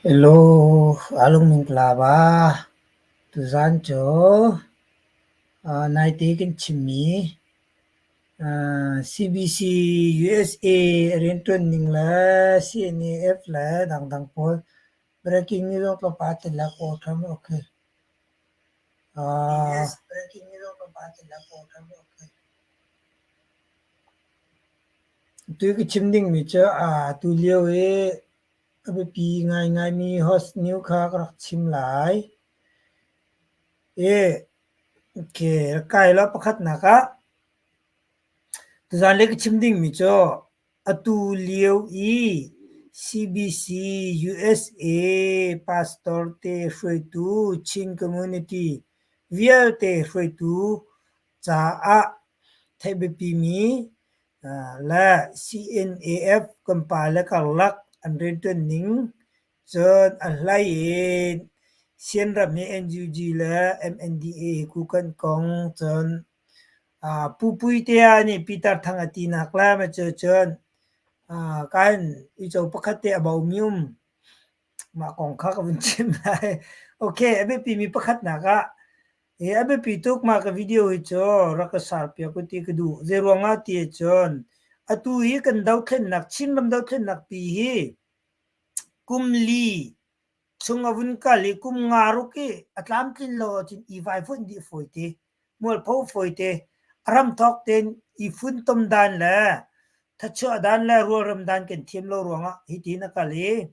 Hello, alung laba. Tuzaan cu naite kan chimmi CBC USA rianṭuan ning le CNAF le dangdang pawl breaking news zong tlawmpal te lak aw ṭham okay. Tu ka chim dingmi cu atu lio i a biapi ngaingaimi host new kha ka rak chim lai. Kai law pakhatnak ah tuzaan le ka chim dingmi cu atu lio i CBC USA pastor te hruaitu Chin community vialte hruaitu caah theih biapimi le CNAF kan pale karlak an rianṭuan ning cun a hlei in Sianram hi NUG le MNDA hi kukan kong cun Pu Puitea nih Peter Thang a tinak le cun kan uico pakhat te a bomi um mah kong kha ka vun chim lai. Okay, a biapimi pakhatnak ah Hi a biapi tuk mah ka video hi cu rak ka share piak u ti ka duh. Zeiruang ah ti ahcun atu hi kan dothlennak Chinram dothlennak pi hi kum li chung a vun kal i kum nga ruk i a tlamtlin lo ahcun i vaivuanh dih fawi te, mualpho fawi te, a hramthawk tein i funtom dan le thachuah dan le rualrem dan kan thiam lo ruangah hitin a kal i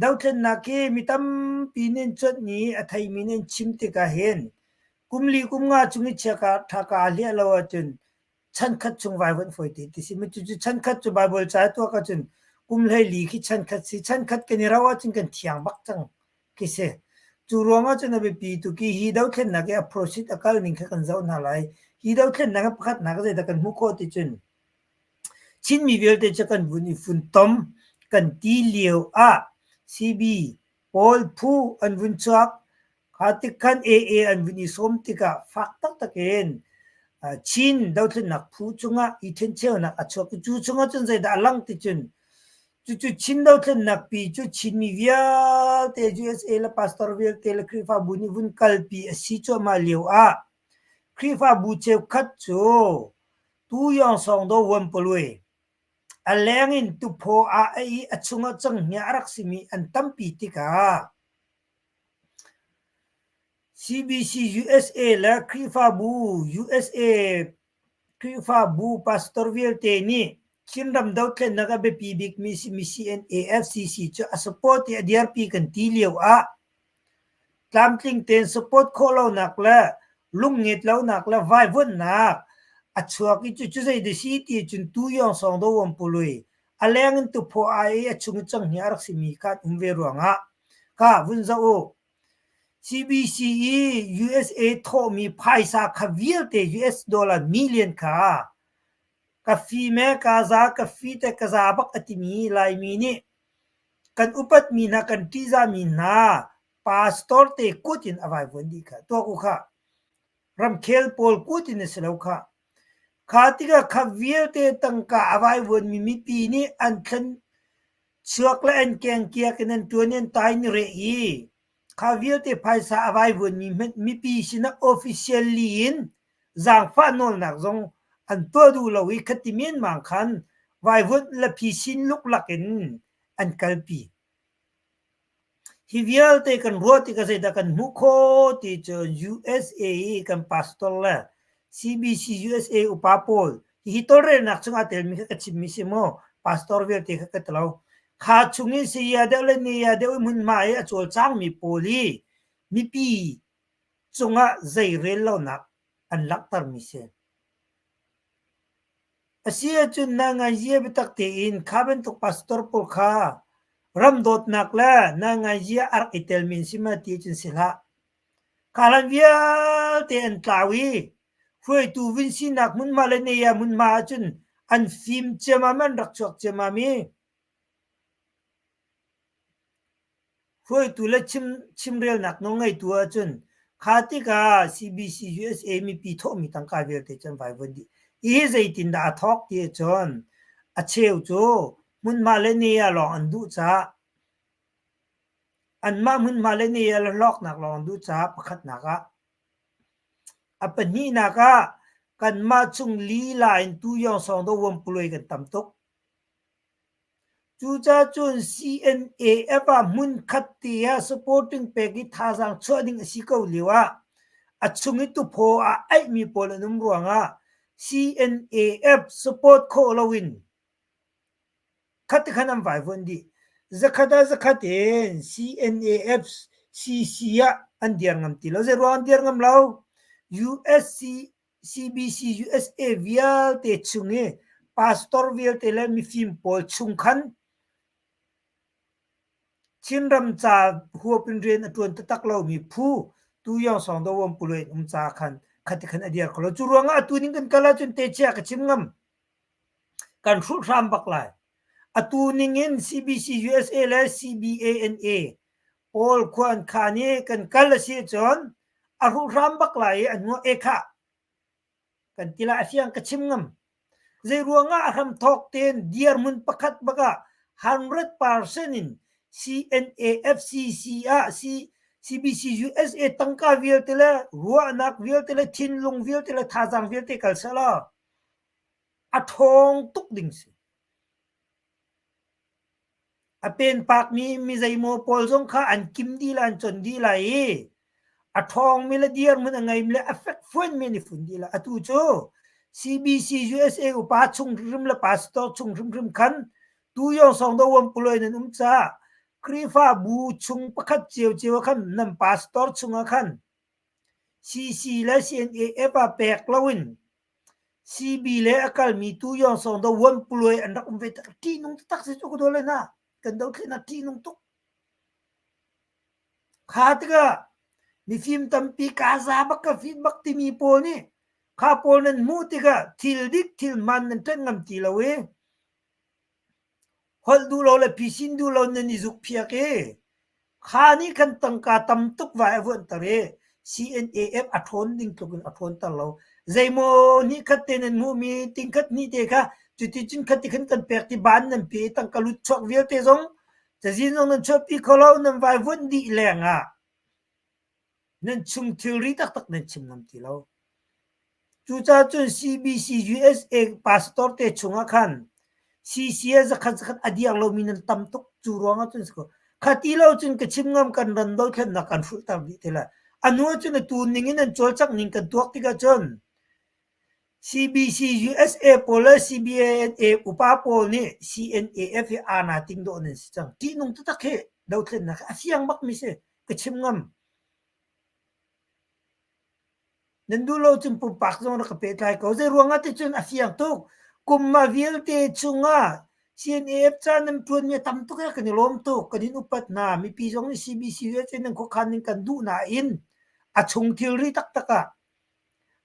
dothlennak hi mi tampi nih an cuanh i a theimi nih an chim tikah hin kum li kum nga chung i chiaka ṭhaka aa hliah lo ahcun chankhat chung vaivuanh fawi te ti si. Cucu chankhat cu Baibal ca i tuak ahcun kum 14 khi chankhat si. Chankhat kan i rauh ahcun kan thiang bak cang khi si. Cu ruangah cun a biapi tuk i hi dothlennak i a proceed a kal ning kha kan zoh hna lai. Hi dothlennak i pakhatnak zeidah kan hmuh khawh ti cun Chinmi vialte cu kan vun i funtom kan ti lio ah CB pawl phu an vun chuak. Kha tik khan AA an vun i sawm tikah fak taktak in Chin dothlennak phu cungah i ṭhencheunak a chuak i cu chungah cun zeidah a lang ti cun cucu Chin dothlennak pi cu Chinmi vialte USA le pastor vialte le Khrihfabu nih vun kalpi a si cuahmah lio ah Khrihfabu cheukhat cu Tu Yawngsawng do Vuanpalui, a leng in tuphaw ah a i a chungah cenghngia a rak simi an tampi tikah CBC USA le Khrihfabu USA Khrihfabu pastor vialte nih Chinram dothlennak a biapi bikmi simi CNAFCC cu a support i a dirpi kan ti lio ah Tlamtling tein support khawh lonak le lungnget lonak le vaivuanhnak a chuak i cucu zeidah si ti cun tu yawngsawng do uampului a leng in tuphaw ai i a chung i cenghngia a rak simi kha an um ve ruangah kha vun zoh u. CBC i USA thawhmi phaisa kha vialte US dollar million kha ka fim e ka za ka fi te ka za bak a timi Laimi nih Kan upatmi hna kan ṭihzahmi hna pastor te kut in a vaivuan dih kha. Tuak u khah. Ramkhel pawl kut in a si lo khah. Kha tikah kha vialte tangka a vaivuanmi mipi nih an thlen chuak le an kengkiak in an ṭuan i an tai ni reh i kha vialte phaisa a vaivuanmi hmanh mipi sinah officially in zaangfah nawlnak zong an tuah duh lo i khati menmang khan vaivuanh le phisin luklak in an kalpi. Hi vialte kan ruah tikah zeidah kan hmuh khawh ti cu USA i kan pastor le CBC USA upa pawl hihi tawlrelnak chungah telmi kha ka chimmi si maw pastor vialte kha ka ti lo. Kha chung i saya deuh le naya deuh i hmunhma i a cawlcangmi pawl i mipi cungah zeirel lonak an langhtermi si. A si ahcun na ngaizia biatak tein kha bantuk pastor pawl kha ram dawtnak le na ngaizia a rak i telmi an si ma ti ahcun si hlah. Kha hlan vialte an tlau i hruaitu vun sinak hmunhma le neia hmunhma ahcun an fim ciamam an rak chuak ciamam i Hruaitu le chimrelnak nawlngeitu ahcun kha tikah CBC USA mipi thawhmi tangka vialte cu an vaivuan dih. Hihi zeitindah a thawk ti ahcun a cheu cu hmunhma le ne ah lawng an duh caah. Anmah hmunhma le ne ah hlawknak lawng an duh caah pakhatnak ah. A pahnihnak ah kanmah chung lila in tuyawng sawng do uampuluai kan tam tuk. Cucacun CNAF ah hmunkhat te ah supporting pek i thazaang chuah ding a si ko lio ah a chung i tuphaw ah aihmi pawl an um ruangah CNAF support khawh loin Khat khan an vaivuanh dih. Zakhat ah zakhat in CNAF CC ah an dir ngam ti lo. Zeiruang an dir ngam lo? USC CBC USA vialte chung i pastor vialte le mifim pawl chung khan Chinram ca huap in rian a ṭuan taktak lomi phu tu Yong Song Do Wom Puluin um ca khan khati khan a dir kho lo. Cu ruangah atu ning kan kal ahcun te chia ka chim ngam. Kan hrulh hram bak lai. Atu ningin CBC USA le CBANA pawl khua an khan i kan kal a si ahcun a hruh hram bak lai i a hnuah ekhah kan ti lai a fiang ka chim ngam. Zeiruangah a hramthawk tein dirhmun pakhat bak ah 100% in CNAFCC ah CBC USA tangka vialte le ruahnak vialte le thinlung vialte le thazaang vialte kal sehlaw A ṭhawng tuk ding si. A penpakmi mi zeimaw pawl zong kha an kim dih lai, an con dih lai i a ṭhawngmi le dirhmun a ngeimi le a fekfuanmi an i fun dih lai. Atu cu CBC USA upa chung hrimhrim le pastor chung hrimhrim khan tu yong song do uam puloi nan um caah Khrihfabu chung pakhat ciocio ah khan nan pastor chungah khan CC le CNAF ah pek loin CB le a kalmi tu yong song do wan puluai an rak um ve tak ṭihnung taktak si cu ka daw le hna kan dothlennak ṭihnung tuk. Kha tikah mifim tampi ka za bak ka fit bak timi pawl nih kha pawl nan hmuh tikah thil dik thil hmaan nan ṭanh ngam ti lo i Holh duh lo le phisin duh lo nan i zukphiak i kha nih khan tangka tam tuk vai a vuanhter i CNAF a ṭhawn ding tluk in a ṭhawnter lo. Zeimaw nih khat te nan hmuhmi tingkhat hnih te kha cuticun khati khan kan pek ti ban nan pe i tangka lut chuak vialte zong cazin zong nan chuahpi kho lo nan vai vuanh dih lengah nan chung thilri taktak nan chim ngam ti lo. Cucaah cun CBC USA pastor te chungah khan CCA zakhat zakhat a diak lomi nan tam tuk cu ruangah cun si ko. Khati lo cun ka chim ngam kan ran dothlennak kan hrulhter dih te lai. A hnu ah cun a tu ning in an cawlcangh ning kan tuak tikah cun CBC USA pawl le CBANA upa pawl nih CNAF hi aana ting dawh nan si cang. Ṭihnung taktak hi dothlennak a fiang bakmi si. Ka chim ngam. Nan duh lo cun pumpak zong rak ka pehtlai ko. Zei ruangah ti cun a fiang tuk. Kum ma vialte chungah CNAF ca nan ṭuanmi a tam tuk i kan i lawm tuk. Kan in upat hna. Mipi zong nih CBC USA nan khuakhan ning kan duh nain a chung thilri taktak ah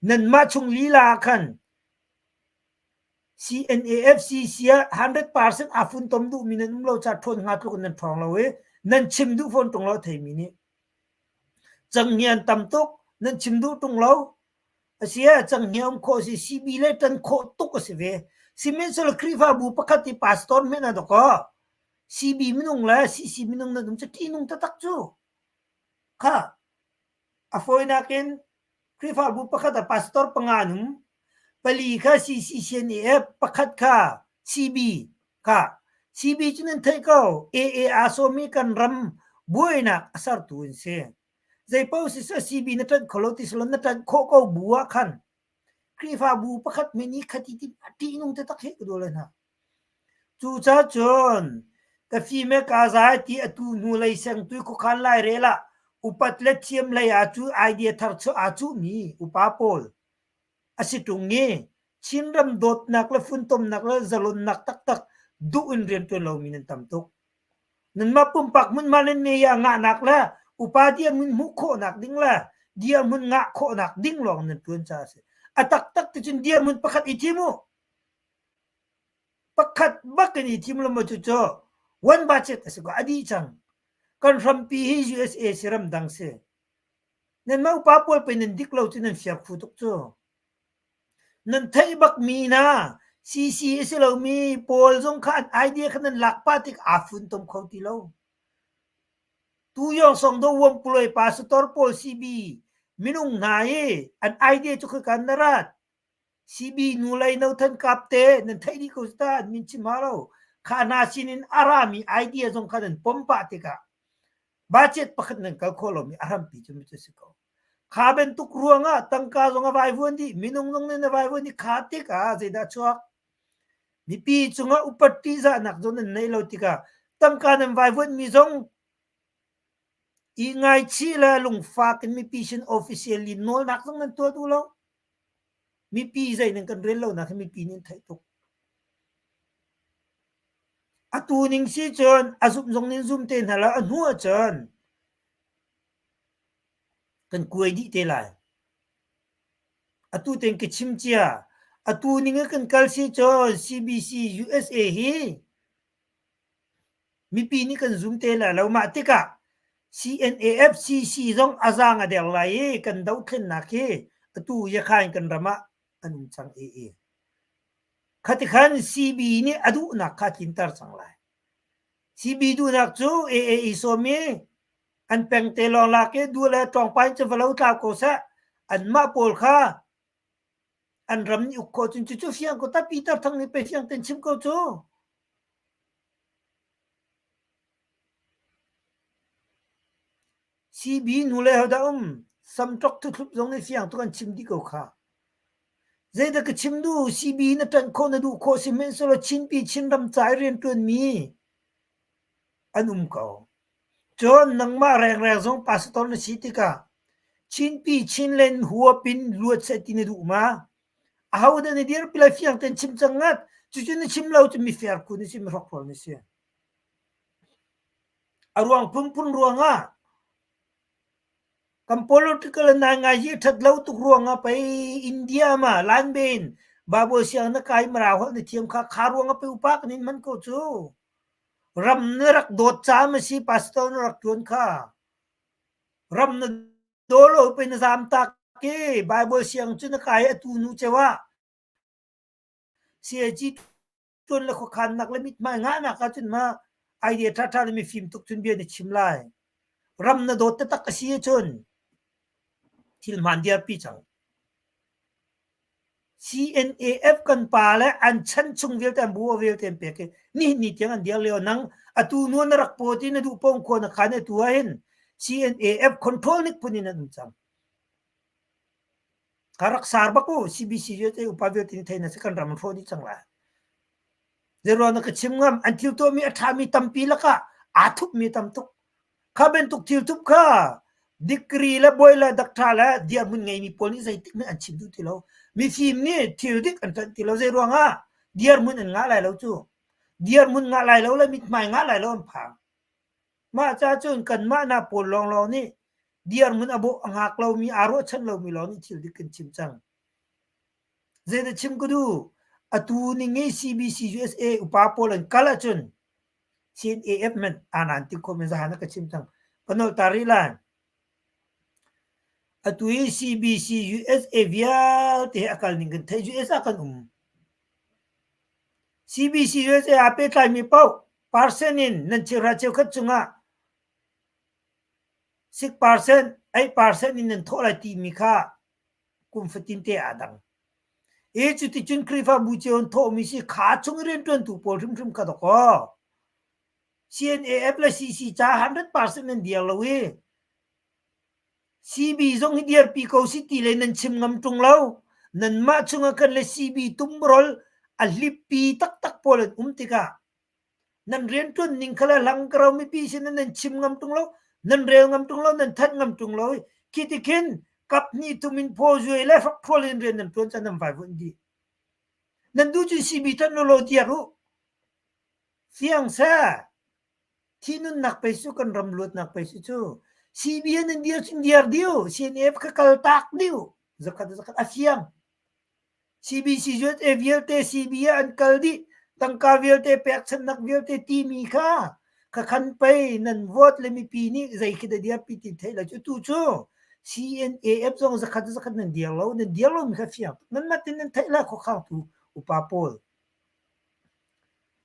nanmah chung lila ah khan CNAFCC ah 100% aa funtom duhmi nan um lo caah ṭhawn hnga tluk in nan ṭhawng lo i nan chim duh fawn ṭung lo a theimi nih. Canghngia an tam tuk, nan chim duh ṭung lo. Asi ah canghngia um khawh a si, CB le ṭan khawh tuk a si ve. Sihmanhsehlaw Khrihfabu pakhat i pastor hmenh ah dawkaw CB minung le CC minung nan um cu ṭihnung taktak cu. Kha a fawinak in Khrihfabu pakhat ah pastor panga an um. Pali kha CCCNAF, pakhat kha CB kha. CB cu nan theih ko. AA aa sawm i kan ram buainak a sertu an si. Zeipaoh siseh CB na ṭanh kho lo ti silo na ṭanh khawh ko bu ah khan Khrihfabu pakhat men i khati ti ṭihnung taktak hi ka duh le hna. Cucaah cun ka fim e kaa zai ti atu hnu lei sengtu i khuakhan lairel ah upat le thiam hlei ah cu idea thar chuah aa cuhmi upa pawl a si ṭung i Chinram dawtnak le funtomnak le zalonnak taktak duh in rianṭuan lomi nan tam tuk. Nanmah pumpak hmunhma nan meya ngahnak le upa dirhmun hmuh khawhnak ding le dirhmun ngah khawhnak ding lawng nan ṭuan caah a si. A taktak ti cun dirhmun pakhat i thim u. Pakhat bak in i thim lo maw cucu one budget a si ko a dih cang. Kan hrampi hi USA si ramdang si. Nanmah upa pawl pei nan dik lo cu nan fiar khu tuk cu. Nan theih bakmi hna CC a si lomi pawl zong kha an idea kha nan lak pah tik aa funtom kho ti lo. Tu Yong Song do Wom Puloi pastor pawl CB minung hna i an idea cu khika na rat. CB nu lei no than kap te nan theih dih ko ta an min chim ha lo. Kha hna sin in a rami idea zong kha nan pom pah tikah budget pakhat nan kal khawh lomi a hrampi cu cu si ko. Kha bantuk ruangah tangka zong a vaivuan dih, minung zong nih a vaivuan dih. Kha tikah zeidah chuak? Mipi cungah upat ṭihzahnak zong nan neih lo tikah tangka nan vaivuanhmi zong i ngaichih le lungfak in mipi sin officially nawlnak zong nan tuah duh lo. Mipi zei nan kan rel lonak hi mipi nih an theih tuk. Atu ning si cun a zumh zong nin zum te hna lo a hnu ahcun kan kuai dih te lai. Atu tein ka chim cia. Atu ning in kan kal si cun CBC USA hi mipi nih kan zum te lai lo. Mah tikah CNAFCC zong a zaang a der lai i kan dohthlennak hi atu Yakhain kan ram ah an um cang i i. Khati khan CB nih a duhnak kha tlinter cang lai. CB duhnak cu AAE sawm i an peng te lawng lak i duh le tlawngpain cu va lo tlau ko seh anmah pawl kha an ram nih uk khawh cun cucu fiang ko ta Peter Thang nih pe fiang ten chim ko cu CB nu le hodah um samṭok thuthlup zong nih fiang tuk an chim dih ko kha zeidah ka chim duh CB na ṭanh khawh na duh khawh sihmanhsehlaw Chinpi Chinram ca i rianṭuan mi an um ko Cun nangmah rengreng zong pastor na si tikah Chinpi Chinland huap in luat seh ti na duh ma? Ahodah na dirpi lai fiang tein chim cang ngat. Cucu na chim lo cu mifer khu na si, mihrokhrawl na si. A ruang phunphun ruangah kan political nai ngai hi ṭhat lo tuk ruangah pei India ma Lanben Bible siang na kai mara holh na thiam kha kha ruangah pei upa kan in hman ko cu. Ram na rak dawt caam a si, pastor na rak ṭuan kha. Ram na daw lo pei na zaam tak i Bible siang cu na kai atu nu ceu ah CAG ṭuan le khuakhannak le mithmai ngahnak ahcun ma idea ṭhaṭha le mifim tuk cun bia na chim lai. Ram na dawt taktak a si ahcun thil hmaan diarpi cang. CNAF kan pa le an chan chung vialte an bu vialte an pek i nihin ni tiang an dir lio nang atu nu na rak paw ti na duh pong khua na khan atu ah hin CNAF control nik phun in an um cang ka rak sar bak u CBC vialte upa vialte ni thei na si kan ram an hrawh dih cang lai Zeiruang na ka chim ngam an thil tuahmi a ṭhami tampi lakah aa thupmi tam tuk. Kha bantuk thil thup kha degree le bawi le doctor le dirhmun ngeimi pawl nih zeitik hmanh an chim duh ti lo. Mifim nih thil dik an ṭanh ti lo. Zeiruang ah dirhmun an ngah lai lo cu. Dirhmun ngah lai lo le mithmai ngah lai lo an phang. Mah ca cun kanmah na pawl lawnglawng nih dirhmun a bawh a ngak lomi aa ruahchan lomi lawng nih thil dik kan chim cang. Zeidah chim ka duh? Atu ning i CBC USA upa pawl an kal ahcun CNAF man aanan ti khawh men zahan a ka chim cang. Ka nolh ta rih lai. Atu i CBC USA vialte he a kal ning kan theih. US ah kan um. CBC USA aa pehtlaimi paoh percent in nan cheuhra cheukhat cungah 6%, 8% in nan thawh lai timi kha kum fatin te aa dang. I cuticun Khrihfabu cio in thawhmi si kha chung i rianṭuantu pawl hrimhrim kha dawkaw. CNAF le CC ca 100% nan dir lo i CB zong hi dirpi ko si ti le nan chim ngam ṭung lo. Nanmah chungah khan le CB tumrol a hlippi taktak pawl an um tikah Nan rianṭuan ning kha le hlangkaro mipi sin nan chim ngam ṭung lo, nan rel ngam ṭung lo, nan thanh ngam ṭung lo i khi ti khin kap hnih thum in phaw-zuai le hrokhrawl in rian nan ṭuan caan nan vaivuanh dih. Nan duh cun CB ṭanh lawlaw diar u. Fiang seh. Thi nunnak pei su kan ram luatnak pei su cu. CB nan dir cun diar diu. CNF kha kal tak diu. Zakhat zakhat a fiang. CBC-USA vialte CB ah an kal dih. Tangka vialte pekchanhnak vialte timi kha khakhan pei nan vote le mipi nih zei khi dah dirpi ti theih lo cu tu cu CNAF zong zakhat zakhat nan dir lo nan dir lomi kha fiang tuk nan mat in nan theih la khuakhangtu upa pawl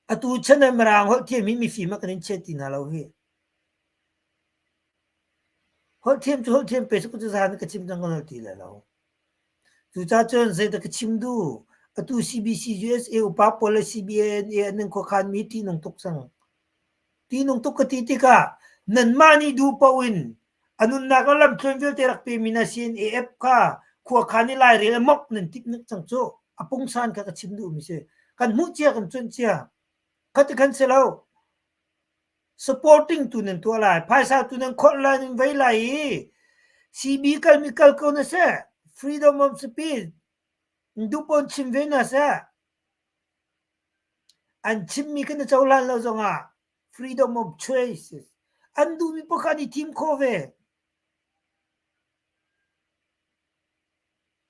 atu chan ah mirang holh thiam hi mifim ah kan in chia ti hna lo hi. Holh thiam cu holh thiam pe cu zan ka chim cang ka ti lai lo. Cucaah cun zeidah ka chim duh? Atu CBC USA upa pawl le CBNA an khuakhan mi ṭihnung tuk cang. Ṭihnung tuk ka ti tikah nanmah nih duh paoh in a nunnak le lamthluan vialte rak pemi na CNAF kha khuakhan i lairel a mok nan timh nek cang cu. A pungsan kha ka chim duhmi si. Kan hmuh cia kan cuanh cia. Khati khan si lo. Supporting tu nan tuah lai. Phaisa tu nan kholh lai nan vei lai i CB kalmi kal ko na seh. Freedom of speech duh pawn chim ve na seh. An chimmi kan i cohlan lo zongah freedom of choice an duhmi pakhat i thim khawh ve.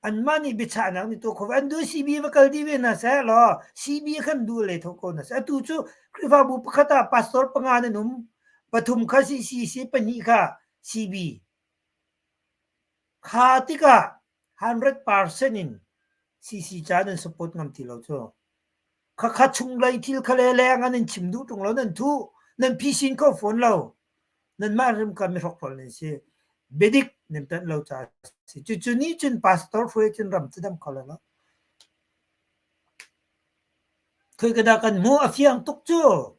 Anmah nih biachahnak nih tuah kho ve. An duh CB va kal dih ve hna seh law CB khan duh le tho ko hna seh. Atu cu Khrihfabu pakhat ah pastor panga nan um. Pathum kha CCC, pahnih kha CB. Kha tikah 100% in CC ca nan support ngam ti lo cu. Khakha chunglei thil kha le leng an in chim duh ṭung lo nan thuh nan phisin kho fawn lo. Nanmah rim ka mihrokhrol nan si. Biadik nan ṭanh lo caah a si. Cucu nih cun pastor hruai cun ram cu dam kho lo lo. Khoi ka dah kan hmuh a fiang tuk cu.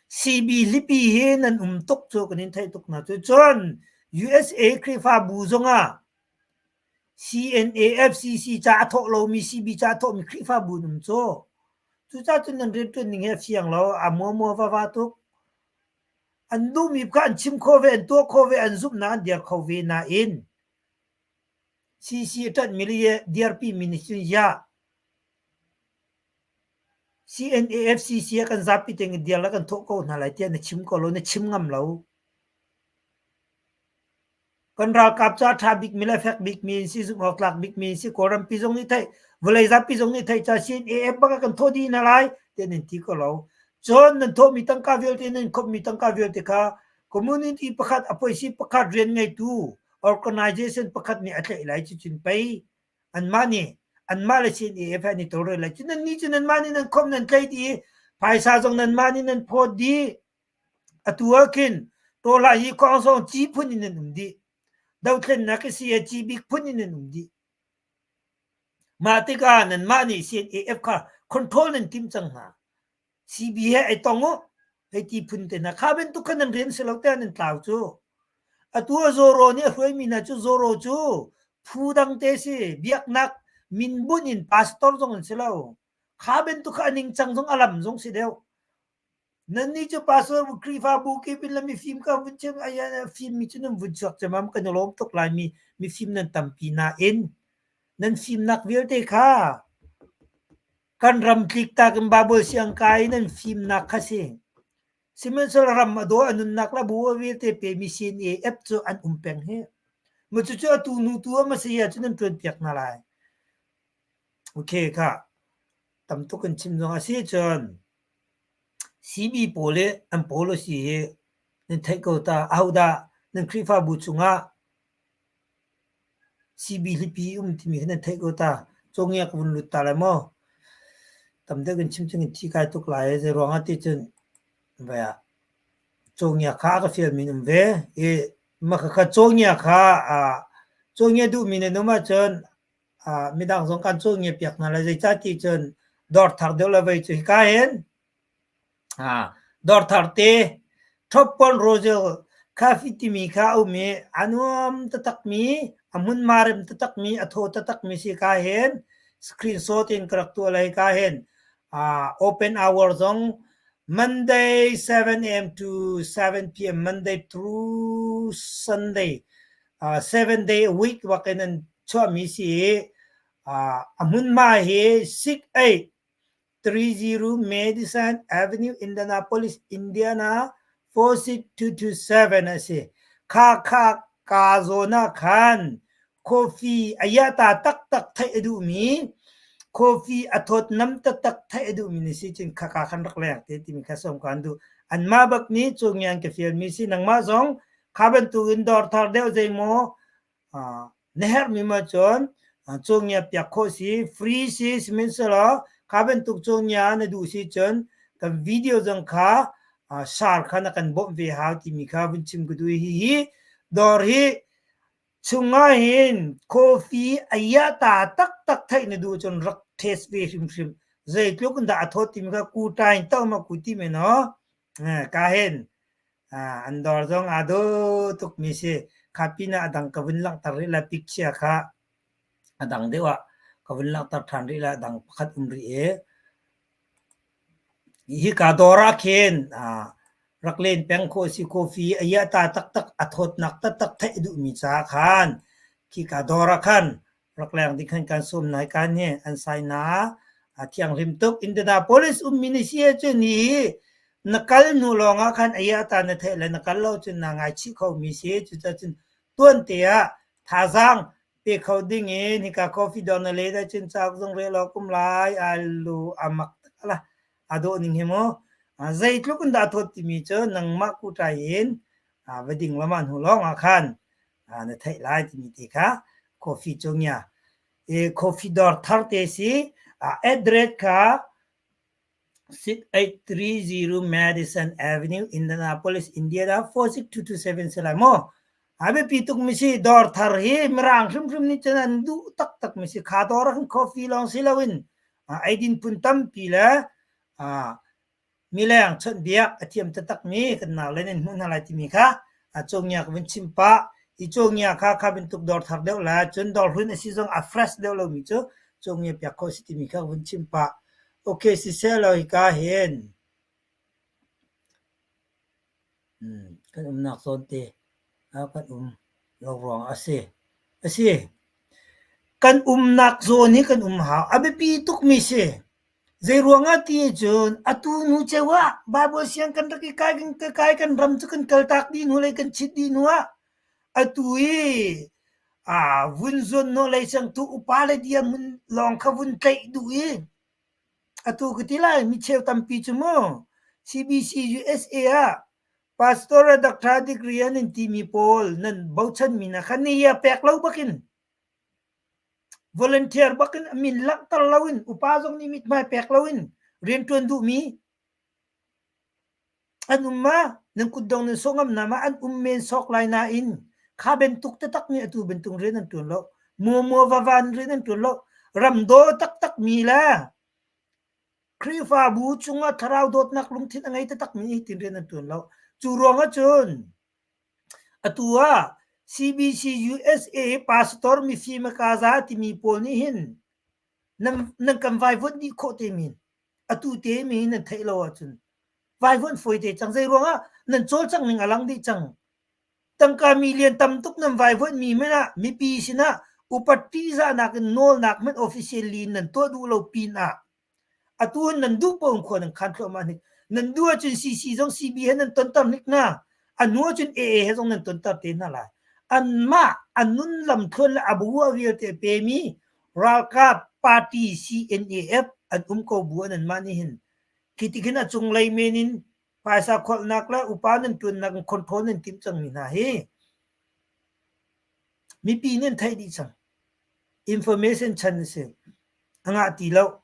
CB lipi hi nan um tuk cu kan in theih tuk hna cu. Cun USA Khrihfabu zongah CNAFCC ca a thawh lomi CB ca a thawhmi Khrihfabu an um cu. Cucaah cun nan rianṭuan ning hi a fiang lo, a muamua vava tuk. An duhmi kha an chim khawh ve, an tuah khawh ve, an zumhnak an dir kho ve nain CC a ṭanhmi le dirpimi nih cun ya CNAFCC ah kan zapi tein dir le kan thawh ko hna lai tiah na chim ko lo, na chim ngam lo. Kan ralkap cu a ṭha bikmi le a fek bikmi an si, zumh awk tlak bikmi an si. Kawlrampi zong nih theih, vawlei zapi zong nih theih ca CNAF bak ah kan thawh dih hna lai tiah nan ti ko lo. Cun nan thawhmi tangka vialte, nan khawmhmi tangka vialte kha community pakhat, a puaisi pakhat rian ngeitu organization pakhat nih a tlaih lai cucun pei anmah nih anmah le CNAF he an i tawlrel lai. Cun nannih cu nanmah nih nan khawmh nan tlaih dih i phaisa zong nanmah nih nan phawt dih. Atu ah khin Tawhlah hi khuangsawng ci phun in an um dih. Dothlennak i si ci bik phun in an um dih. Mah tikah nanmah nih CNAF kha control nan timh cang hna. CB he ai tong u. Hei ti phun te hna. Kha bantuk khan nan rian si lo tiah nan tlau cu. Atu ah Zoro nih a hruaimi hna cu Zoro cu phu dang te si. Biaknak min bunh in pastor zong an si lo. Kha bantuk kha a ningcang zong a lam zong si deuh. Nannih cu pastor Khrihfabu kip in le mifim ka vun chim fimmi cu nan vun chuak ciammam kan i lawm tuk lai mi mifim nan tampi nain nan fimnak vialte kha kan ram tliktak in Bible siangkai nan fimnak kha si. Sihmanhsehlaw ram a daw a nunnak le bu vialte pemi CNAF cu an um peng hi. Mu cucu atu nu tu a saya cu nan ṭuan piak hna lai. Okay kha tam tuk in chim zong a si cun CB pawl i an policy hi nan theih ko ta. Ahodah nan Khrihfabu chungah CB hlipi um timi kha nan theih ko ta. Cawngia ka vun lut ta lai maw? Tam deuh kan chim cun kan thi kai tuk lai. Zei ruangah ti cun vai ah cawngia kha a ka fialmi an um ve. I mah khakha cawngia kha cawngia duhmi nan um ahcun midang zong kan cawngia piak hna lai. Zeicah ti cun dawr thar deuh le vei cu hika hin dawr thar te Top Rosel Coffee timi kha a um i a nuam taktakmi a hmunhma rem taktakmi a thaw taktakmi si ka hin screenshot in ka rak tuah lai ka hin open hour zong Monday 7 a.m. to 7 p.m. Monday through Sunday 7 day a week bak in an chuahmi si i a hmunhma hi 6830 Madison Avenue, Indianapolis, Indiana 46227 a si. Kha kha ka zawn ah khan coffee a yata taktak theih a duhmi coffee a thawtnam taktak theih a duhmi na si cun khaka khan rak leng te timi kha som kan duh. Anmah bak nih cungian ka fialmi si nangmah zong kha bantukin dawr thar deuh zeimaw na herhmi ma cun cawngia piak khawh si free si sihmanhsehlaw kha bantuk cawngia na duh si cun kan video zong kha share kha na kan bawmh ve hau timi kha vun chim ka duh hi hi. Dawr hi chungah hin coffee a iahta taktak theih na duh cun rak taste ve hrimhrim. Zeitluk in dah a thawt timi kha ku tain to ma ku ti men aw. Ka hin an dawr zong aa dawh tukmi si. Kha pinah a dang ka vun langhter rih la picture kha a dang deuh ah ka vun langhter ṭhan rih la a dang pakhat um rih i. Hika dawr ah khin rak len peng khawh a si. Coffee a iahta taktak, a thawtnak taktak theih a duhmi caah khan khika dawr ah khan rak leng ding khan kan sawm hna. Hika nih an sai hna. A thianghlim tuk. Indianapolis ummi na si ahcun hihi na kal hnu lawngah khan a iahta na theih le na kal lo cun naa ngaichih khomi si. Cucaah cun tuante ah thazaang pe kho ding in hika coffee dawr na let ahcun cauk zong rel awk um lai. Alu a mak la a dawh ning hi mu. Zeitluk in dah thawt timi cu nangmah kuṭai in va ding lama hnu lawng ah khan na theih lai timi te kha coffee cu ngia. E coffee dawr thar te si address kha 6830 Madison Avenue, Indianapolis, Indiana 46227 si lai maw? A biapi tuk mi si dawr thar hi mirang hrimhrim nih cun an duh taktak mi si. Kha dawr ah khan coffee lawng si loin eidin phun tampi le mileng chawnhbiak a thiam taktak mi kan nau le nan hmuh hna lai timi kha cawngia ka vun chim pah. Hi cawngia kha kha bantuk dawr thar deuh le cun dawr hlun a si zong a fresh deuh lomi cu cawngia piak khawh a si timi kha ka vun chim pah. Ok siseh law hika hin kan umnak zawn te ah kan um lo ruang a si. A si. Kan umnak zawn hi kan um hau. A biapi tukmi si. Zei ruangah ti cun atu hnu ceu ah Bible siang kan rak i kai kan kai kan ram cu kan kaltak dih hnu le kan chit dih hnu ah atu i vun zuan hnawh lei cangtu upa le dirhmun lawng kha vun tlaih duh i atu ka ti lai micheu tampi cu mu CBC USA ah pastor le doctor degree an in timi pawl nan bochanmi hna kha ni a pek lo bakin volunteer bakin a min langhter loin upa zong nih mithmai pek loin rianṭuan duhmi An um ma? Nan kutdong nan sawh ngam hna ma? An um men sawk lai nain kha bantuk taktak nih atu bantuk rian an ṭuan lo. Muamua vava in rian an ṭuan lo. Ramdaw taktak mi le Khrihfabu cungah thlarau dawtnak lungthin a ngei taktak mi nih hitin rian an ṭuan lo. Cu ruangah cun atu ah CBC USA pastor mifim a kaza timi pawl nih hin nan, nan kan vaivuanh dih khawh te men. Atu te mi nan theih lo ahcun vaivuanh fawi te cang. Zei ruangah nan cawlcangh ning a lang dih cang. Tangka million tam tuk nan vaivuanh mi hmanh ah mipi sinah upat ṭihzahnak in nawlnak hmanh officially nan tuah duh lo pin ah atu hin nan duh paoh in khua nan khan thluahmah hnik. Nan duh ahcun CC zong CB he nan tonter hnik hna. A hnu ahcun AA he zong nan tonter te hna lai. Anmah a nun lamthluan le a bu a vialte a pemi ralkap party CNAF an um ko bu an anmah nih hin khi ti khin a cunglei men in phaisa kholhnak le upa nan ṭuannak in control nan timh cangmi hna hi mipi nih an theih dih cang. Information chan a si. A ngah ti lo.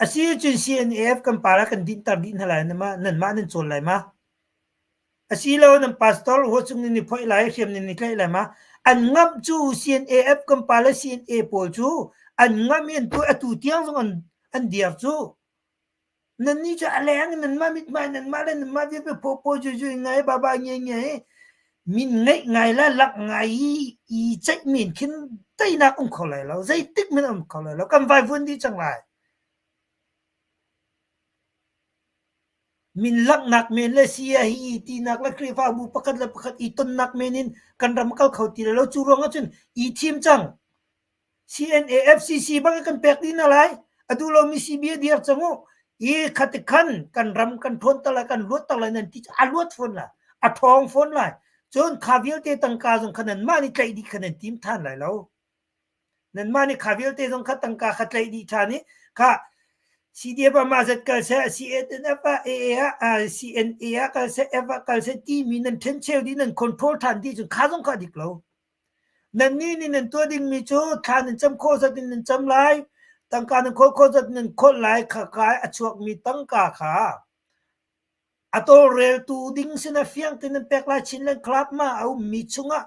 A si cun CNAF kan para kan dinhter dih hna lai nanmah nan cawl lai ma? Asilo nan pastor huachung nih ni phoih lai hriam nih ni tlaih lai ma? An ngamh cu CNAF kan pa le CNA pawl cu an ngamh i an tuah atu tiang zong an an diar cu. Nannih cu a leng in nanmah mithmai nanmah le nanmah vialte pawpaw zuizui ngai baba nge nge min ngeih ngai le lak ngai i i ceih men khin teinak um kho lai lo zeitik hmanh um kho lai lo kan vaivuan dih cang lai. Min langhnak men le sia hi i tinak le Khrihfabu pakhat le pakhat i tonnak men in kan ram kal kho ti lo cu ruangah cun i thim cang. CNA FCC bang kan pek dih hna lai. A duh lomi CB a dir cang u. I khati khan kan ram kan ṭhawn ter lai kan luat ter lai nan ti a luat fawn lai. A ṭhawng fawn lai. Cun kha vialte tangka zong kha nanmah nih tlaih dih kha nan tim ṭhan lai lo. Nanmah nih kha vialte zong kha tangka kha tlaih dih ṭhan i kha CDF ah mah zat kal seh, CNF ah AA ah CNA ah kal seh, F ah kal seh timi nan ṭhencheu dih nan control ṭhan dih cun kha zong kha a dik lo. Nannih nih nan tuah dingmi cu thla nan cam khawh zat in nan cam lai, tangka nan khawl khawh zat in nan kholh lai, khaka i a chuakmi tangka kha. A tawlreltu ding sinah fiang tein an pek lai. Chinland Club ma a ummi chungah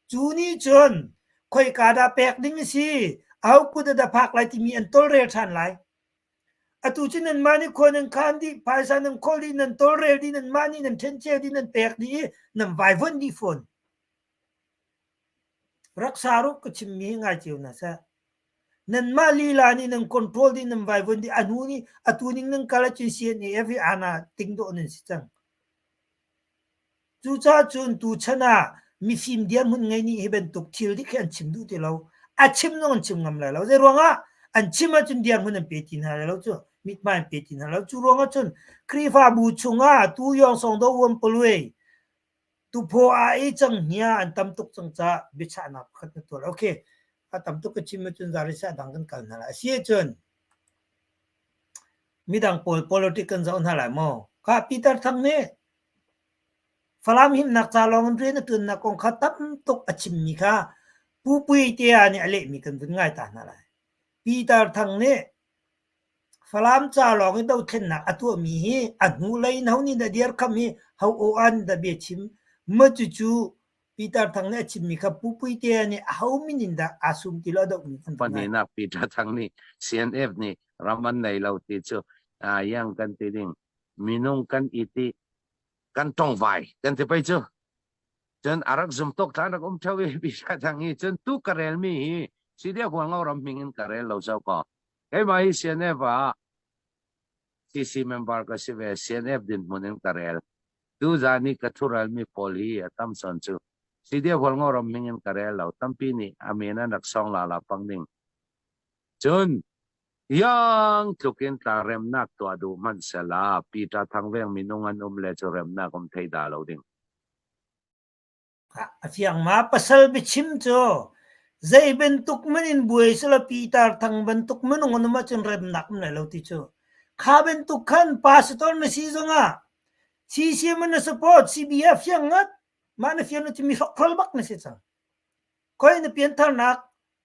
cu nih cun khoika dah pek ding a si, aho kut ah dah phak lai timi an tawlrel ṭhan lai. Atu cu nanmah nih khua nan khaan dih, phaisa nan kholh dih, nan tawlrel dih, nanmah nih nan ṭhencheu dih, nan pek dih i nan vaivuanh dih fawn. Rak sa ruk ka chimmi hi ngai cio hna seh. Nanmah lila nih nan control dih, nan vaivuan dih, a hnu nih atu ning nan kal ahcun CNAF hi ana ting dawh nan si cang. Cucaah cun tuchan ah mifim dirhmun ngei nih hi bantuk thil dik hi an chim duh ti lo. A chim zong an chim ngam lai lo. Zei ruangah an chim ahcun dirhmun an pe ti hna lai lo cu. Mithmai an pe ti hna lo. Cu ruangah cun Khrihfabu chungah tu yawng song do uam paluai Tuphaw ah i canghngia an tam tuk cang caah biachahnak pakhat na tuah. Okay, a tam tuk ka chim ahcun zarisah dang kan kal hna lai. A si ahcun midang pawl politic kan zoh hna lai maw? Kha Peter Thang nih Falam himnak ca lawng in rian a ṭuannak kong kha tam tuk a chimmi kha Pu Puitea nih a lehmi kan vun ngai ta hna lai. Peter Thang nih Falam ca lawng i dothlennak a tuahmi hi a hnulei in ho nih dah dirkham hi ho aw-an dah biachim maw cucu Peter Thang nih a chimmi kha Pu Puitea nih aho min in dah aa sum ti lo a dohmi kan hngalh. Pahnihnak Peter Thang nih CNF nih ram an nei lo ti cu yang kan ti ding minung kan i ti kan tongvai kan ti pei cu cun a rak zum tuk tlan rak um theo i Peter Thang hi cun tu ka rel mi hi Sidia Hualngo ram hming in ka rel lo zo ko Keimah hi CNF ah CC member ka si ve. CNF dinhmun in ka rel. Tuzan i ka thuralmi pawl hi a tam sawn cu. CDF Hualngo ram hming in ka rel lo. Tampi nih a min an rak song lala pang ding. Cun yang tluk in tla remnak tuah duh hmanh sela Peter Thangveng minung an um le cu remnak um thei dah lo ding. A fiang ma pasal biachim cu zei bantuk man in buai selaw Peter Thang bantuk minung an um ahcun remnak um lai lo ti cu. Kha bantuk khan pastor na si zongah CCM na support CBF fiang ngat mah na fiang na cu mi hrokhrol bak na si cang. Khoi na piantharnak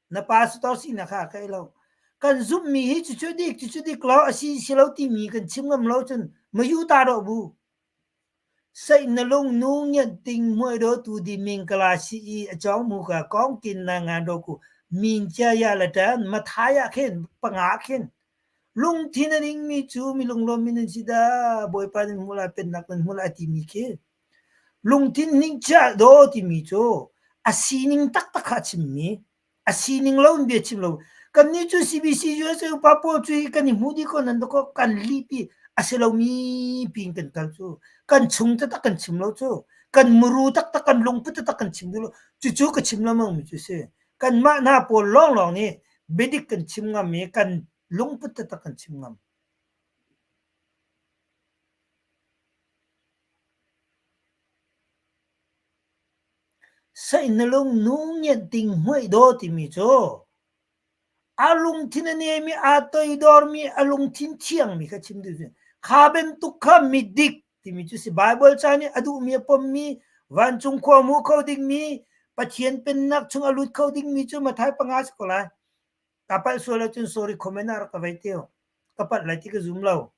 na pastor sinak kha ka lo. Kan zumhmi hi cucu dik cucu dik lo a si si lo timi kan chim ngam lo cun mayu ta do bu. Saih na lung nu ngiat ting muai do tu di ming kala si i a chong mu ka kong kin na ngan do ku min chia ya la tan ma tha ya khin panga khin lungthin a ning mi cu mi lunglawm mi nan si da bawipa nan hmu lai pennak nan hmu lai ti mi khi lungthin ning chia do ti mi cu a sining taktak kha a chim mi A sining lo in bia chim lo. Kannih cu CBC USA upa pawl cu hi kan i hmuh dih ko nan dakaw kan lihpi a si lomi piin kan kal cu. Kan chung taktak kan chim lo cu. Kan muru taktak kan lungput taktak kan chim duh lo. Cucu ka chim lengmang mi cu si. Kanmah hna pawl lawnglawng nih biadik kan chim ngam i kan lungput taktak kan chim ngam. Saih na lung nu ngianh ting hmuaih daw timi cu a lungthin a nem i aa toidormi a lungthin thiangmi kha chim duh kha bantuk kha midik timi cu si Baibal ca nih a duhmi a pommi vancung khua hmu kho dingmi Pathian pennak chung a lut kho dingmi cu Matthai panga si ko lai. Ka palh sual ahcun sorry comment ah rak ka vei te ka palh lai ti ka zum lo.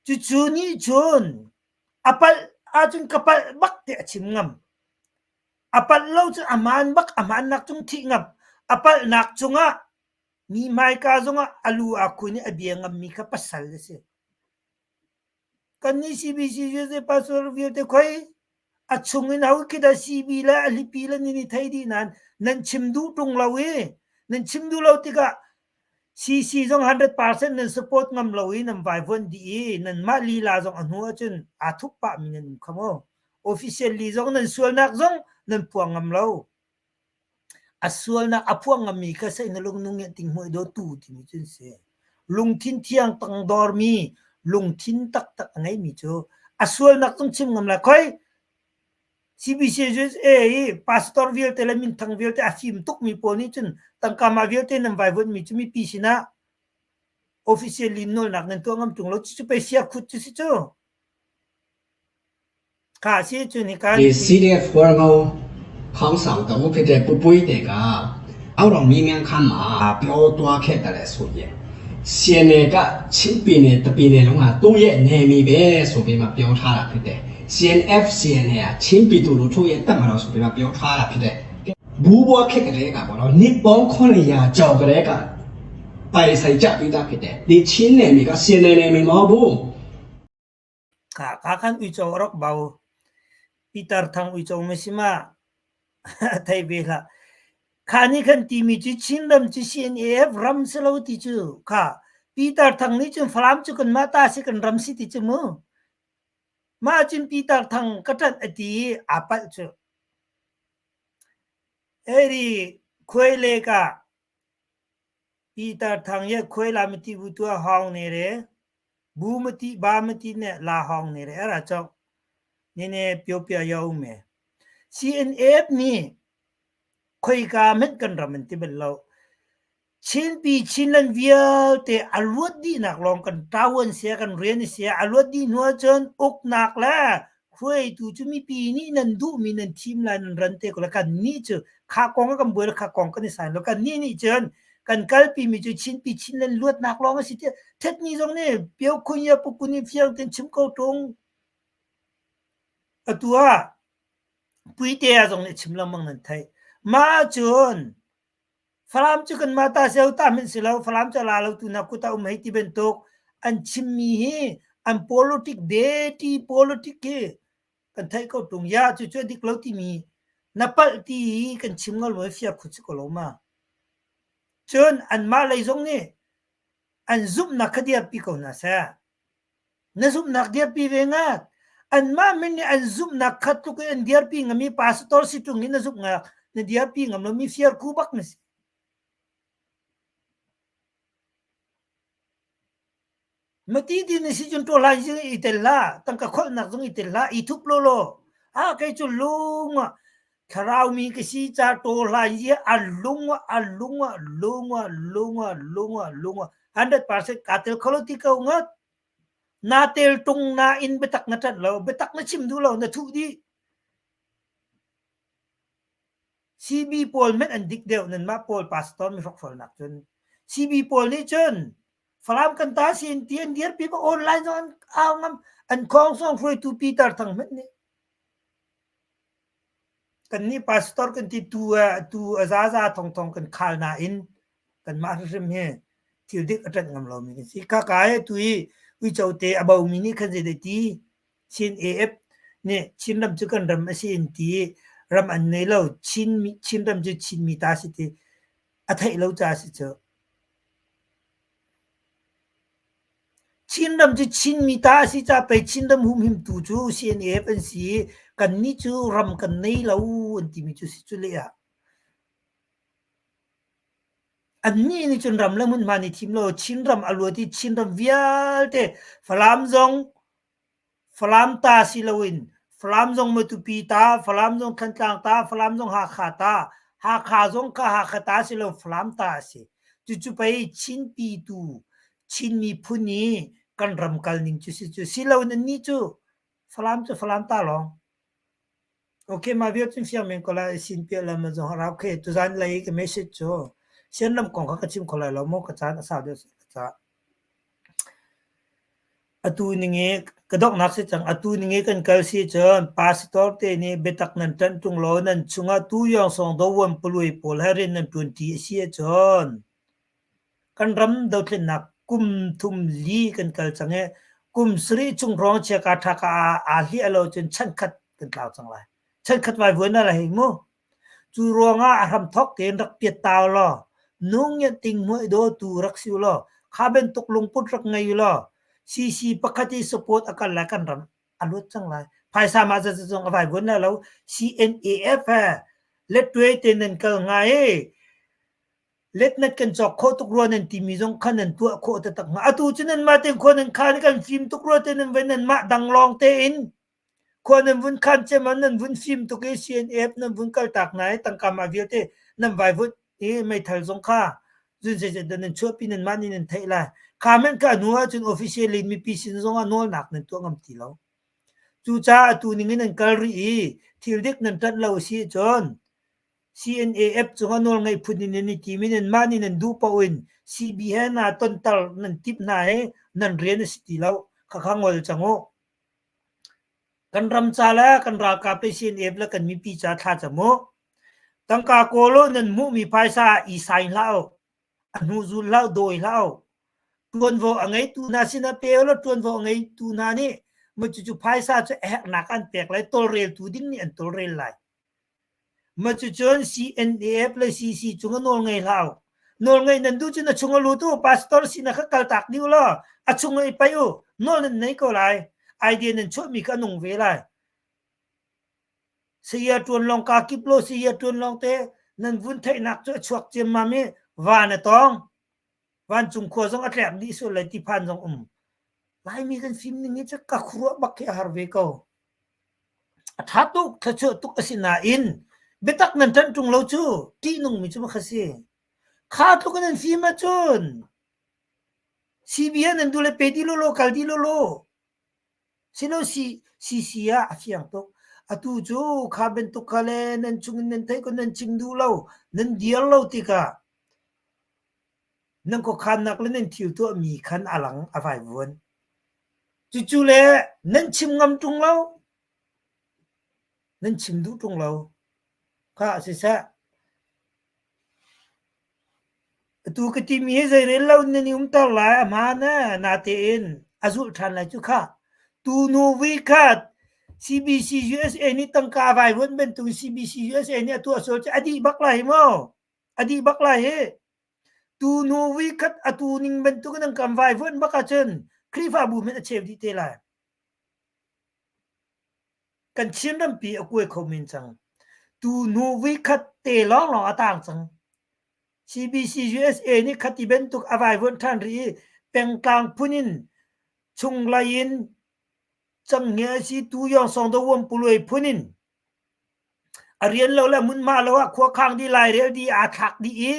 Cucu nih cun A palh ahcun ka palh bak tiah a chim ngam. A palh lo cun a hmaan bak, a hmaannak cung thih ngam. A palhnak cungah mi hmaika zongah a lu aa khun i a bia ngammi kha pasal a si. Kannih CBC USA pastor vialte khoi a chung in ho khi dah CB le a hlipi le nan i thei dih nain nan chim duh ṭung lo i nan chim duh lo tikah CC zong 100% nan support ngam lo i nan vaivuanh dih i nanmah lila zong a hnu ahcun aa thup pahmi nan um kha mu. Officially zong nan sualnak zong nan phuang ngam lo. A sualnak a phuang ngammi kha sei na lung nung ting hmuai dawtu timi cu an si. Lungthin thiang tangdormi, lungthin taktak a ngeimi cu a sualnak zong chim ngam la. Khoi CBCUSA i pastor vialte le minthang vialte a fim tukmi pawl nih cun tangka mah vialte nan vaivuanhmi cu mipi sinah officially nawlnak nan tuah ngam ṭung lo. Cucu pei siakhut cu si cu. Kha si cu hika CDF Hualngo ခေါင်းဆောင်တဦးဖြစ်တဲ့ပူပွေးတွေကအောက်တော်မီမြန်ခန်းမှာပြောသွားခဲ့တယ်ဆိုရင် CNA ကချင်းပြည်နယ်တပြည်နယ်လုံးဟာသူ့ရဲ့နယ်မြေပဲဆိုပြီးမှပြောထားတာဖြစ်တယ် CNF CNA ကချင်းပြည်သူလူထုရဲ့တပ်မတော်ဆိုပြီးမှပြောထားတာဖြစ်တယ်ဘူးဘွားခက်ကလေးကပေါ့နော်နှစ်ပေါင်း900ကျော်ကလေးကပိုင်ဆိုင်ကြပြီးသားဖြစ်တယ်ဒီချင်းနယ်မြေက CNA နယ်မြေမဟုတ်ဘူး Kha ka khan uico a rak bau. Pitar thang uico ma si ma thei ve hlah. Kha nih khan timi cu Chinram cu CNAF ram si lo ti cu kha Peter Thang nih cun Falam cu kanmah ta si kan ram si ti cu mu. Mah cun Peter Thang ka ṭanh a ti i aa palh cu. Eri khuai le ka Peter Thang ye khuai la mati bu tua hawng ne re bu mati ba mati ne la hawng ne re ara chok ne ne pyo pya yo me CNF nih khoika hmanh kan ram an ti bal lo. Chinpi Chinland vialte a luat dihnak lawng kan ṭavuan sia kan rian i sia a luat dih hnu ahcun uknak le hruaitu cu mipi nih nan duhmi nan thim lai nan ran te ko lai kan nih cu kha kong ah kan buai le kha kong kan i sai lo kan nih nih cun kan kalpi mi cu Chinpi Chinland luatnak lawng a si tiah thetni zong nih Pio Khun ya Pukun in fiang ten chim ko ṭung atu ah Puitea zong nih chim lengmang nan theih. Mah cun Falam cu kanmah ta si ta hmanh si lo, Falam cu a la lo tu hna kut ah um hei ti bantuk an chimmi hi an politic dirty politic hi kan theih ko ṭung. Ya cucu a dik lo timi na palh ti hi kan chim ngol maw fiar khut si ko lo ma. Cun anmah lei zong nih an zumhnak kha dirpi ko hna seh. Na zumhnak dirpi ve ngat. Anmah min nih an zumhnak khat tluk in an dirpi ngami pastor si ṭung in na zumhnak na dirpi ngam lomi fiarku bak na si. Mati ti na si cun ṭawlai zing i tel hlah, tangka kholhnak zong i tel hlah, i thup lawlaw. Ah kei cu lung ah thlarau mi ka si ca ṭawlai hi a lung ah a lung ah lung ah lung ah lung ah lung ah 100% kaa tel kho lo ti ko ngat. Naa tel ṭung nain biatak na ṭanh lo, biatak na chim duh lo, na thuh dih. CB pawl hmanh an dik deuh nanmah pawl pastor mi hrokhrawlnak cun. CB pawl nih cun Falam kan ta si in ti an dirpi ba online zong an au ngam an khawng song hruaitu Peter Thang hmanh nih Kannih pastor kan ti tu tu a zaza thongthong kan khal nain kanmah hrimhrim hi thil dik a ṭanh ngam lomi kan si. Khaka he tu i uico te a bomi nih khan zei ti Chin AF nih Chinram cu kan ram a si in ti ram an nei lo Chin Chinram cu Chinmi ta si ti a theih lo ca si cu. Chinram cu Chinmi ta a si caah pei Chinram humhimtu cu CNF an si i kannih cu ram kan nei lo an timi cu si cu leh ah. Annih nih cun ram le hmunhma nih thim lo Chinram a luat i Chinram vialte Falam zong Falam ta si loin Falam zong Matupi ta, Falam zong Thantlang ta, Falam zong Hakha ta, Hakha zong kha Hakha ta si lo Falam ta a si. Cucu pei Chin pitu Chin miphun i kan ram kal ning cu si cu. Si loin annih cu Falam cu Falam ta lawng. Okay, mah vial cun fiang men ko lai sin piah lam zong rau khe tuzan lei ka message cu sian lam kong kha ka chim kho lai lo maw ka caan a sau deuh ca. Atu ning i ka donghnak si cang. Atu ning i kan kal si cun pastor te nih biatak nan ṭanh ṭung law nan chungah tu yawngsawng dovuan paluai pawl he rian nan ṭuanṭi a si ahcun kan ram dothlennak kum thum li kan kal cang i kum sarih chung hrawng chiaka ṭhaka aa hliah lo cun chankhat kan tlau cang lai. Chankhat vaivuan a la hei mu. Cu ruangah a hramthawk tein rak piat ta ulaw, nung ngiat ting hmuai dawtu rak si ulaw, kha bantuk lungput rak ngei ulaw, CC pakhat i support a kal lai kan ram a luat cang lai. Phaisa mah zat zong a vaivuan lai lo. CNAF he lettuai te nan kal hnga i letnat kan cawk khawh tuk rua nan timi zong kha nan tuah khawh taktak hnga. Atu cu nan mah tein khua nan khan kan fim tuk rua te nan vai nan mah dang lawng tein Khua nan vun khan cem ah nan vun fim tuk i CNF nan vun kaltak hna i tangka mah vialte nan vaivuanh i meithal zong kha zun zeizat dah nan chuahpi nanmah nih nan theih lai. Kha hmanh kha hnu ahcun officially mipi sin zong ah nawlnak nan tuah ngam ti lo. Cucaah atu ning in nan kal rih i thil dik nan ṭanh lo a si ahcun. CNAF cungah nawlngeih phun in nan i tim i nanmah nih nan duh paoh in CB he naa tonter nan timh hna hi nan rian a si ti lo. Khakha ngol cang u. Kan ram ca le kan ralkap le CNF le kan mipi ca thla cam u. Tangka kawl u nan hmuhmi phaisa ah i sai hlah u. A hnu zul hlah u, dawi hlah u. Ṭuanvo a ngeitu hna sinah pe u law ṭuanvo a ngeitu hna nih cucu phaisa cu a herhnak an pek lai, tawlreltu ding nih an tawlrel lai. Mah cucun CNAF le CC cung ah nawl ngei hlah u. Nawl ngeih nan duh cun a chung a lut u. Pastor sinah kha kaltak dih u law a chung ah i paih u. Nawl nan nei ko lai. Idea nan chuahmi kha a nung ve lai. Saya ṭuan lawng kaa kip law saya ṭuan lawng te nan vun theihnak cu a chuak ciammam i van a tawng. Vancung khua zong a tlek dih sual lai ti phan zong um. Laimi kan fim ning hi cu ka khuaruah bak khi a har ve ko. A ṭha tuk, thluachuah tuk a si nain biatak nan ṭanh ṭung lo cu ṭihnungmi cu makha si. Kha tluk in an fim ahcun CBN nan duh le pe dih lawlaw kal dih lawlaw. Silo CC ah a fiang tuk. Atu cu kha bantuk kha le nan chung in nan theih ko nan chim duh lo, nan dir lo tikah Nan khuakhannak le nan thil tuahmi khan a lang a vaivuan. Cucu le nan chim ngam ṭung lo, nan chim duh ṭung lo. Khah siseh, atu ka timi hi zeirel lo in nan i umter lai, a hmaan ee, natein a zulh ṭhan lai cu khah. Tunu vui khat CBC USA nih tangka a vaivuanh bantuk in CBC USA nih a tuah sual cu a dih bak lai hi mu. A dih bak lai hi. Tunu vuikhat atu ning bantuk in an kan vaivuanh bak ahcun Khrihfabu hmanh a cheu dih te lai. Kan Chin rampi a kuai kho men cang. Tunu vuikhat te lawnglawng a tang cang. CBC USA nih khati bantuk a vaivuanh ṭhan rih i pengtlang phun in chunglei in cangnge a si tu yong song do uam puluai phun in A rian lo le hmunhma lo ah khua khang dih lairel dih aa thlak dih i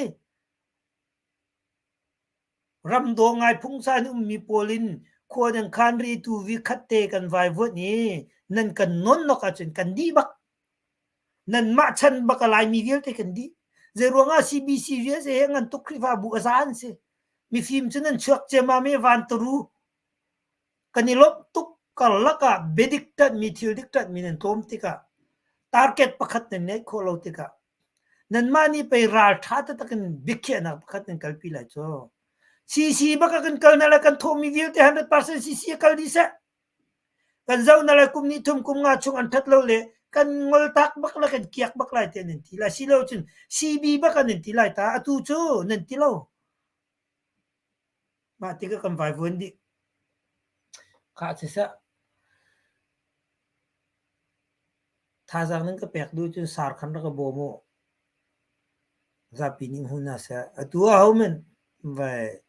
ramdaw ngai phungsan ummi pawl in khua nan khan ri tu vi khat te kan vaivuanh i nan kan nawn nok ahcun kan dih bak. Nanmah chan bak a Laimi vialte kan dih. Zeiruangah CBC vialte he ngan tuk Khrihfabu a za an si. Mifim cu nan chuak ciammam i van taru. Kan i lawmh tuk karlak ah biadik ṭanhmi thil dik ṭanhmi nan tlawm tikah target pakhat nan ngeih khawh lo tikah nanmah nih pei ralṭha taktak in biakhiahnak pakhat nan kalpi lai cu. CC bak ah kan kal na le kan thawhmi vialte 100% CC a kal dih seh. Kan zoh na le kum hnih thum kum nga chung an ṭhat lo le kan ngol tak bak le kan kiak bak lai tiah nan ti lai. Si lo cun CB bak ah nan ti lai ta. Atu cu nan ti lo. Mah tikah kan vaivuan dih. Khah siseh, thazaang nan ka pek duh cun sar khan rak ka bawm u. Zapi nih hmu hna seh. Atu ahohmanh vai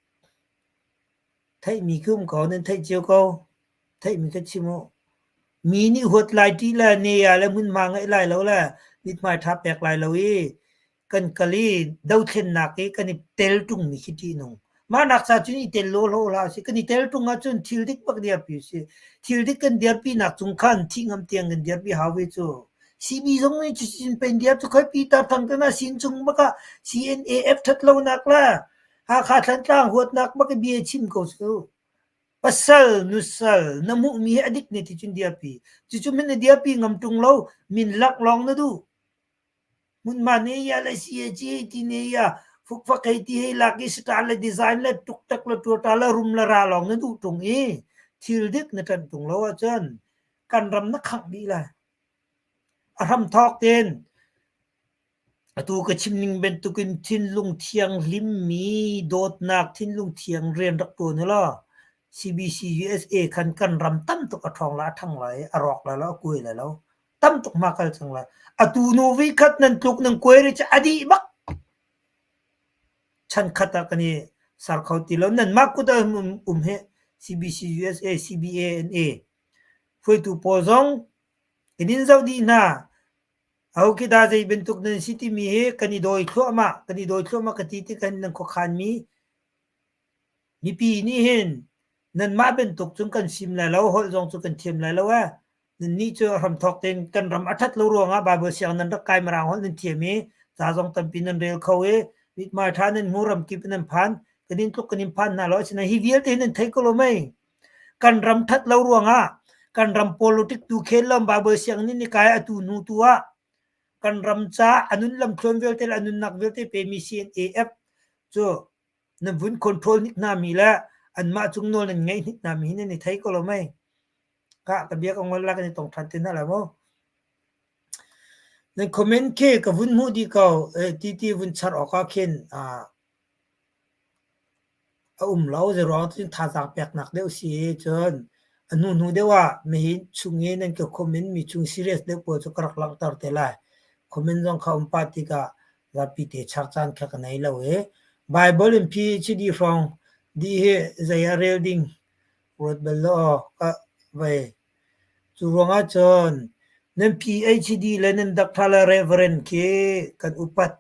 theihmi khi um ko, nan theih cio ko. Theihmi kha chim u. Mi nih huat lai ṭih le ne ah le hmunhma ngeih lai lo le mithmai ṭha pek lai lo i kan kal i dothlennak i kan i tel ṭungmi khi ṭihnung. Mah nak ca cun i tel lawlaw hlah usih. Kan i tel ṭung ahcun thil dik bak dirpi usih. Thil dik kan dirpinak cung khan thih ngam tiang kan dirpi hau ve cu. CB zong nih cuticun pen diar cu khoi Peter Thang te hna sin chung bak ah CNAF ṭhat lonak le Hakha Thlantlang huatnak bak i bia chim ko cu. Pasal, nusal na hmuhmi hi a dik ne ti cun dirpi. Cucu min na dirpi ngam ṭung lo, min laklawng na duh. Hmunhma ne ya le CAG ti ne ya fukfak hei ti hei lak i star le design le tuktak le tuata le rum le ra lawng na duh ṭung i thil dik na ṭanh ṭung lo ahcun kan ram na khangh dih lai. A hramthawk tein atu ka chim ning bantukin thinlung thianghlim mi dawtnak thinlung thiang rian rak ṭuan u law CBC USA khan kan ram tam tuk a ṭhawng la a ṭhang lai i a rawk lai lo a kuai lai lo. Tam tuk ma kal cang lai. Atu nu vi khat nan tluk nan kuai ri cu a dih bak. Chan khat ah kan i sar kho ti lo. Nan mah kut ah um, um he CBC USA CBA NA hruaitu pawl zong kan in zoh dih hna. Aho khi dah zei bantuk nan si timi hi kan i dawi thluahmah kan i dawi thluahmah ka ti tik hin nan khuakhan mi mipi nih hin nanmah bantuk cun kan sim lai lo holh zong cu kan thiam lai lo eh Nannih cu hramthawk tein kan ram a ṭhat lo ruangah Baibal siang nan rak kai Mirang holh nan thiam i Ca zong tampi nan rel kho i mithmai ṭha nan hmu ramkip in nan phan. Kan in tluk kan in phan hna lo. Asinain hi vialte hi nan thei ko lo mei? Kan ram ṭhat lo ruangah kan ram politic tu khel lam Bible sianginn in i kai atu hnu tu ah kan ram ca a nun lamthluan vialte le a nunnak vialte pemi CNAF cu nan vun control hnik hna mi le anmah cung nawl nan ngeih hnik hna mi hi nan i thei ko lo mei? Ka ka bia ka ngol la kan i tong ṭhan te hna lai mu. Nan comment khi ka vun hmuh dih ko. Ti ti vun char awk ah khin a um lo. Zeiruang cun thazaang peknak deuh si i cun a hnuhnu deuh ah mihin chung i nan ka comment mi chung serious deuh pawl cu ka rak langhter te lai. Comment zong kha um pah tikah zapi te char caan kha ka nei lo i Bible in PhD hrawng dih hi zei ah rel ding ruat bal law ka vei. Cu ruangah cun nan PhD le nan doctor le reverend khi kan upat,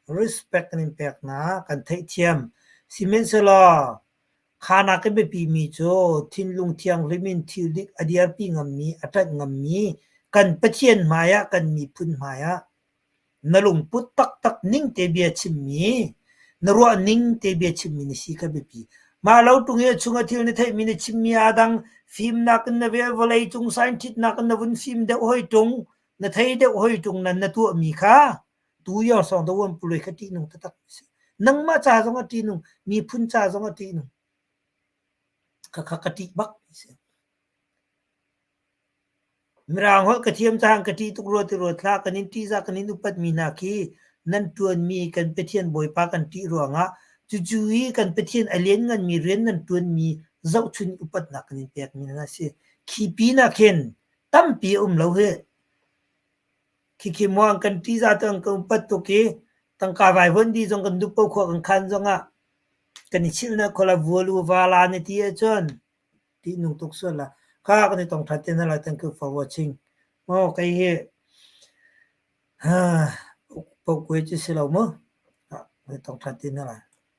respect kan in pek hna, kan theihthiam. Sihmanhsehlaw kha nak i biapimi cu thinlung thianghlim in thil dik a dirpi ngammi, a ṭanh ngammi kan Pathian hmaiah, kan miphun hmaiah Na lungput taktak ning te bia chimmi, na ruah ning te bia chimmi na si kha biapi. Mah lo ṭung i a chung a thil na theihmi na chimmi aa dang. Fimnak in na vel vawlei cung scientist in na vun fim deuh hoi ṭung, na thei deuh hoi ṭung nan na tuahmi kha tu yong song do wan pului kha ṭihnung taktak a si. Nangmah ca zong a ṭihnung, miphun ca zong a ṭihnung. Khakha ka ṭih bak a si. Mirang holh ka thiam caah ka ṭih tuk rua ti ruat hlah. Kan in ṭihzah kan in upatmi hna khi nan ṭuanmi kan Pathian Bawipa kan ṭih ruangah cucu i kan Pathian a liannganmi rian nan ṭuanmi zohchun upatnak kan in pekmi hna a si. Khi pinah khin tampi a um lo hih. Khikhi muang kan ṭihzah tu an kan upat tuk i tangka vaivuan dih zong kan duh paoh khua kan khan zongah kan i chilhnak khuala vualu vala na ti ahcun Ṭihnung tuk sual la. Kha kan i tong ṭhan te hna lai. Thank you for watching. Maw kei hi paukue cu si lo mu. Kan i tong ṭhan te hna lai.